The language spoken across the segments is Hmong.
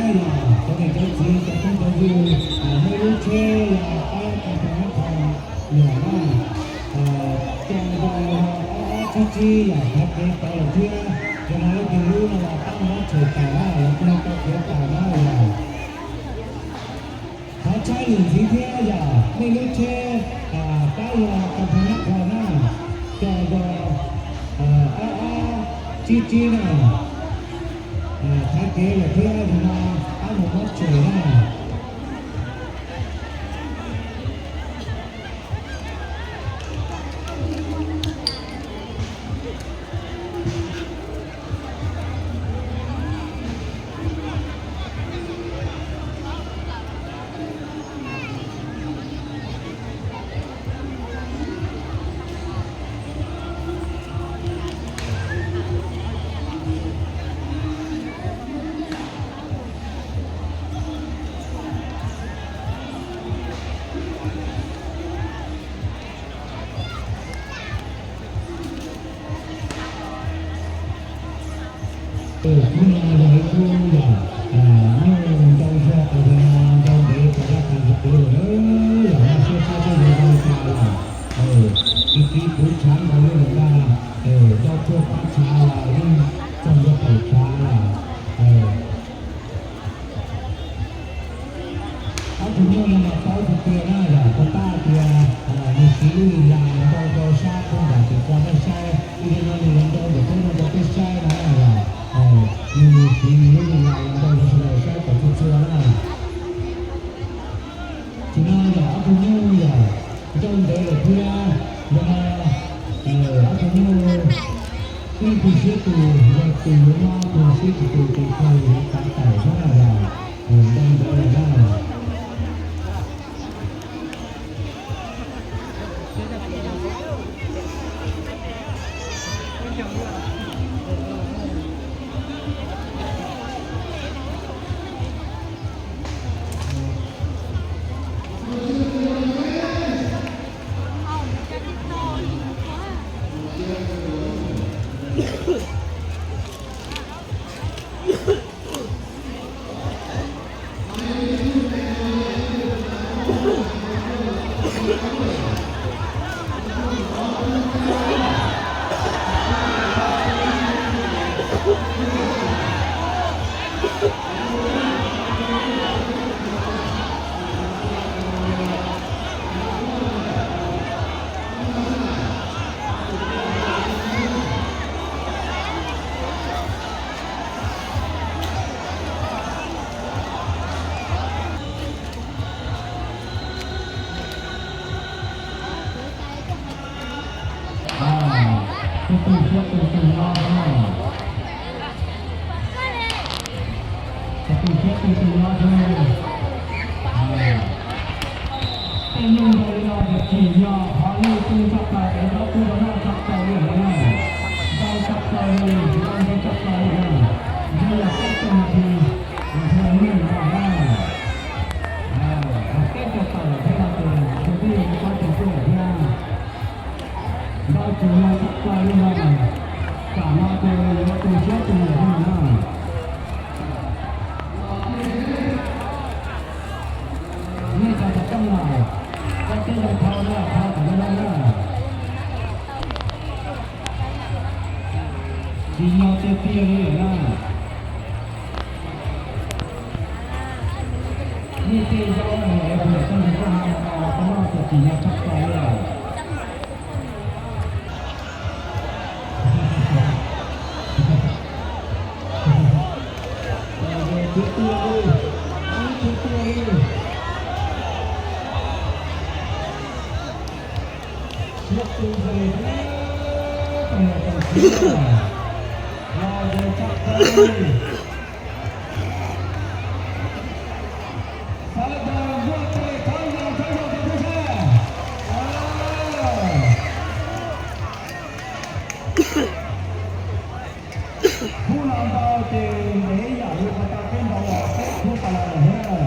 Yog cov niam cov txiv cov phooj cov ywg, nej lub tsheb yog pab Kab Phas Nab Khos yom na, coj zoo ob ob tsib tsib yom, thaiv kev tau lawm thiab. Yog no leej twg lub no los pab muab tshem tawm na, lawv kuj tau khiav tawm na yom. Thov tshaj lwm ntxiv thiab yom, nej lub tsheb pab yog Kab Phas Nab Khos na, coj zoo ob ob tsib tsib na, thaiv kev lawm thiab, yog no pab mus muab tshem na. Tus no yog ib tug yog nyuj ntau zog, tus no ntau ntev rau zaj tas zog kuv lawm na, yog no siab siab thiab yuav zoo li cas los tsis kiv kuv tshav nkaus li lawm ntag, ntau tuaj pab tshav los yeej txog ntua qaum tshav lawm. Ob tug nyuj no mas paub tiag tiag na, yog puas tab tias nws siv lub lis las ntau rau sab pug nram tim ko nej saib, ib zaug no nws los ntau ntawm peb no rau peb saib no na, yog nws siv nws lub lis las los ntau rau sawv daws saib kom txhua txhua na. Tsis no yog ob tug nyuj yog ntau ntev lawm thiab, yog no ob tug nyuj ib tug siab tus, yog tus yuav mob tus siab tsis tus ces tus yuav kav tawm xwb na, yog ntau ntev lawm na. Tus tus siab tus tus no, tus tus siab tus tus no xwb. Tej nyuj ntau li no ces tsim nyog qhov nej tu tshaj plaws es zaub kuj rau noj tshaj plaws li lawm na. Ntau tshaj plaws li, ntau ntau tshaj plaws li na. Ntshe yog peb caug nas this los ntshe nyuj ntau na. Peb caug tawm lawm thiab no ces ntshe twb yuav muaj pob tsuas tuaj lawm thiab. Ntau tsim nyog tshaj plaws li no, tam no ces yuav tu siab tu nyiam li no na. Nej cov xov tooj lawm, koj tib zoo thau na, thau kom zoo na. Tsim nyog tiag tiag li lawm na. Nej tej zaub es kuv niam tij nrog koj hais no, koj noj ces tsim nyog tshaj plaws li lawm. Khub no ntau ces ntev yam li puas tau peb ntau los peb khub tas los lawm thiab.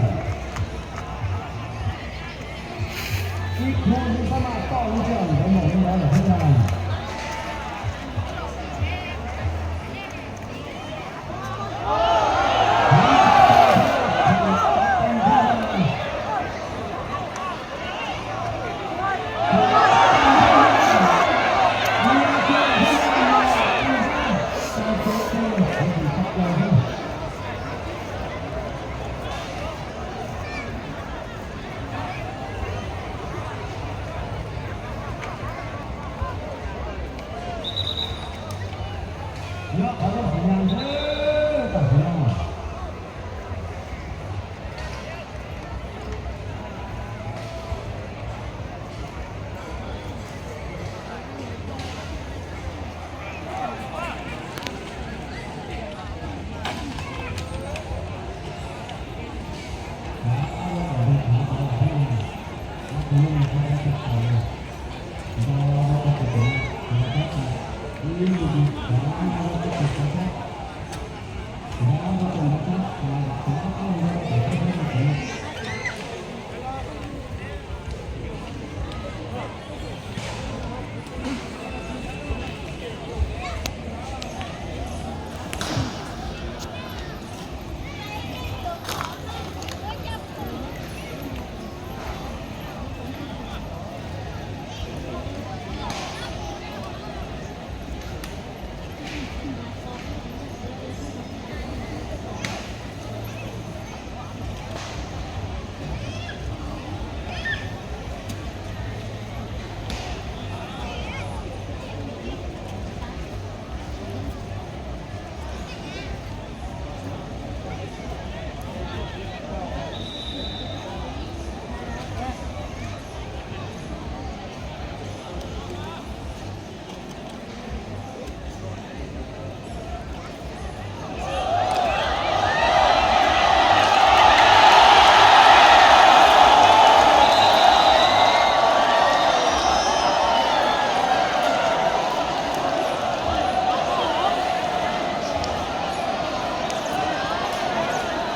Ib khub xwb xab maj toj lub sij hawm ntawd npaum li ntawd lawm thiab ntag.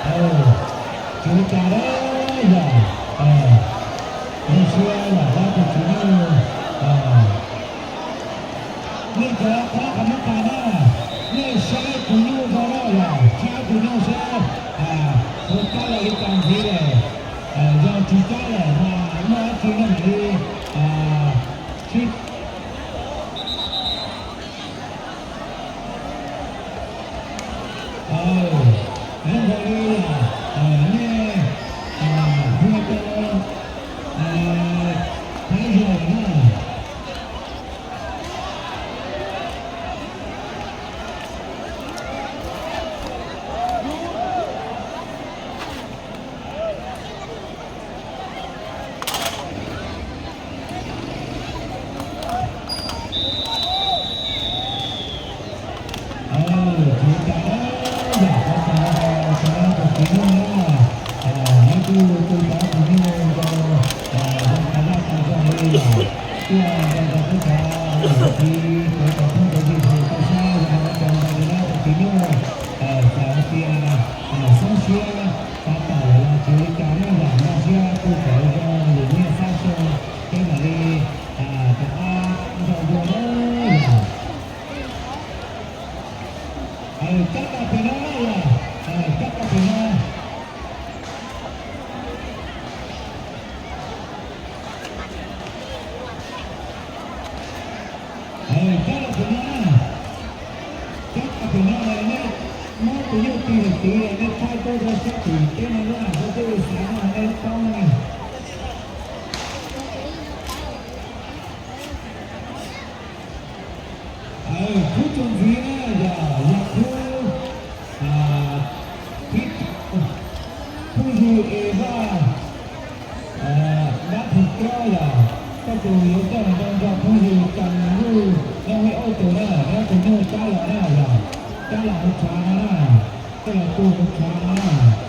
Tsis ua cas na yom, zoo siab yom dab tus txiv nyuj. Nej cov qhov qhov muab tas na, nej saib tus nyuj zoo na yom, saib tus nyuj saib puas cab los li cas ntxiv lawm. Yog tsis cab lawm mas muaj dab tsi nej mam li sib Zoo nkaus li yom, nej qhia rau Thaib Zos na. Tsis ua cas, yam qhov txog cov tus txiv nyuj na, neb kuj tu cov tus nyuj rau zoo tas zaj tas zog li yom, tuaj nrog rau peb cov niam txiv cov cov phooj cov ywg tau saib zoo tas zog li na tus txiv nyuj. Txawm hais tias xoob siab tab tom lawm los tsis ua li cas na, yam npaj siab kuj txawm zoo lwm niaj xab xyoo peb mam li rov qab nrog dua na yom. Cab tau pem no yom, cab tau pem no. Cab tau pem no na, cab tau pem no, nej muab tus nyuj tig lawm tid nej thaij tuaj rau sab tim teb no na, sab teb xav no nej paub na. Khub txuas ntxiv na yog, yog khub thib rau, phooj ywg Es Vaj Dab Phim Kaub yom, koj tus yuav coj los nrog phooj ywg Cas Luj Nyob Hib Ob tug na, nyob tus nyuj cab los na yom, cab los hauv tshav no na, coj los tu hauv tshav no na.